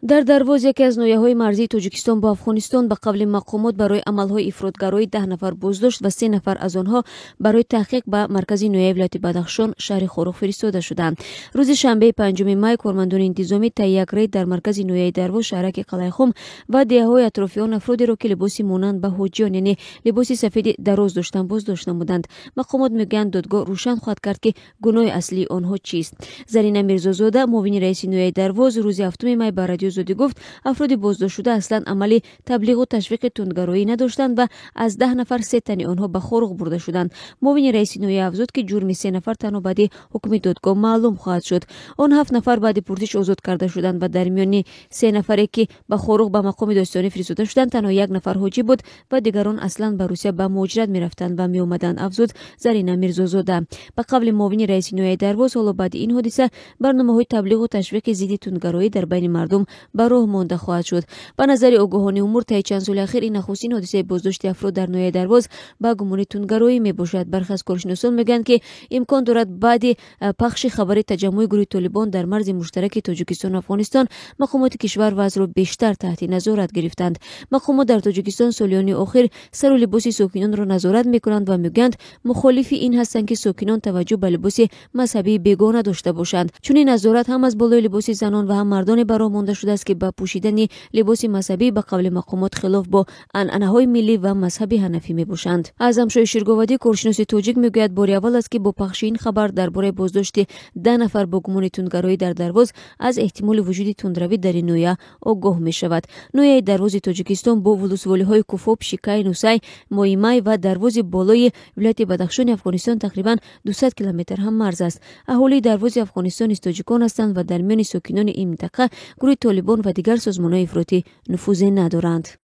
Дар Дарвоз, яке аз ноҳияҳои марзии Тоҷикистон бо Афғонистон, ба қавли мақомот, барои амалҳои ифротгароӣ 10 нафар боздошт ва се нафар аз онҳо барои таҳқиқ ба маркази ноҳияи вилояти Бадахшон, шаҳри Хоруғ фиристода шуданд. Рӯзи шанбеи 5 май кормандони интизомӣ таи як рейд дар маркази ноҳияи Дарвоз, шаҳраки Қалайхум ва деҳаҳои атрофи он афродеро, ки либоси монанд ба ҳоҷиён, яъне либоси сафеди дароз доштанд, боздошт намуданд. Мақомот мегӯянд, додгоҳ рӯшан хоҳад кард, ки гуноҳи аслии онҳо чист. Зарина Мирзозода, муовини раиси ноҳияи Дарвоз, рӯзи 7 май ба Радиои Озодӣ гуфт, афроди боздоштшуда аслан амали таблиғу ташвиқи тундгароӣ надоштанд ва аз 10 нафар се тани онҳо ба Хоруғ бурда шуданд. Муовини раиси ноҳия афзуд, ки ҷурми се нафар танҳо баъди ҳукми додгоҳ маълум хоҳад шуд. Он ҳафт нафар баъди пурсиш озод карда шуданд ва дар миёни се нафаре, ки ба Хоруғ ба мақоми додситонӣ фиристода шуданд, танҳо як нафар ҳоҷӣ буд ва дигарон аслан ба Русия ба муҳоҷират мерафтанд ва меомаданд, афзуд Зарина Мирзозода. Ба қавли муовини раиси ноҳияи Дарвоз, ҳоло баъди ин ҳодиса барномаҳои таблиғу ташвиқи зидди тундгароӣ дар байни мардум ба роҳ монда хоҳад шуд. Ба назари огоҳони умур, таи чанд соли ахир ин нахустин ҳодисаи боздошти афрод дар ноҳияи Дарвоз ба гумони тундгароӣ мебошад. Бархе аз коршиносон мегӯянд, ки имкон дорад баъди пахши хабари таҷаммуи гурӯҳи Толибон дар марзи муштараки Тоҷикистону Афғонистон мақомоти кишвар вазъро бештар таҳти назорат гирифтанд. Мақомот дар Тоҷикистон солиёни охир сару либоси сокинонро назорат мекунанд ва мегӯянд, мухолифи ин ҳастанд, ки сокинон таваҷҷӯҳ ба либоси мазҳабии бегона дошта бошанд. Чунин назорат ҳам аз болои либоси занон ва ҳам мардоне ба роҳ монда шудааст, ки ба пӯшидани либоси мазҳабӣ, ба қавли мақомот, хилоф бо анъанаҳои миллӣ ва мазҳаби ҳанафӣ мебошанд. Аъзамшоҳи Ширговадӣ, коршиноси тоҷик, мегӯяд, бори аввал аст, ки бо пахши ин хабар дар бораи боздошти 10 нафар бо гумони тундгароӣ дар Дарвоз аз эҳтимоли вуҷуди тундравӣ дар ин ноҳия огоҳ мешавад. Ноҳияи Дарвози Тоҷикистон бо вулусволиҳои Куфоб, Шикай, Нусай, Моимай ва Дарвози болои вилояти Бадахшони Афғонистон тақрибан 200 километр ҳам марз аст. Аҳолии Дарвози Афғонистон низ тоҷикон ҳастанд ва дар миёни сокинони ин минтақа гурӯҳи Толибон ва дигар созмонҳои ифротӣ нуфузе надоранд.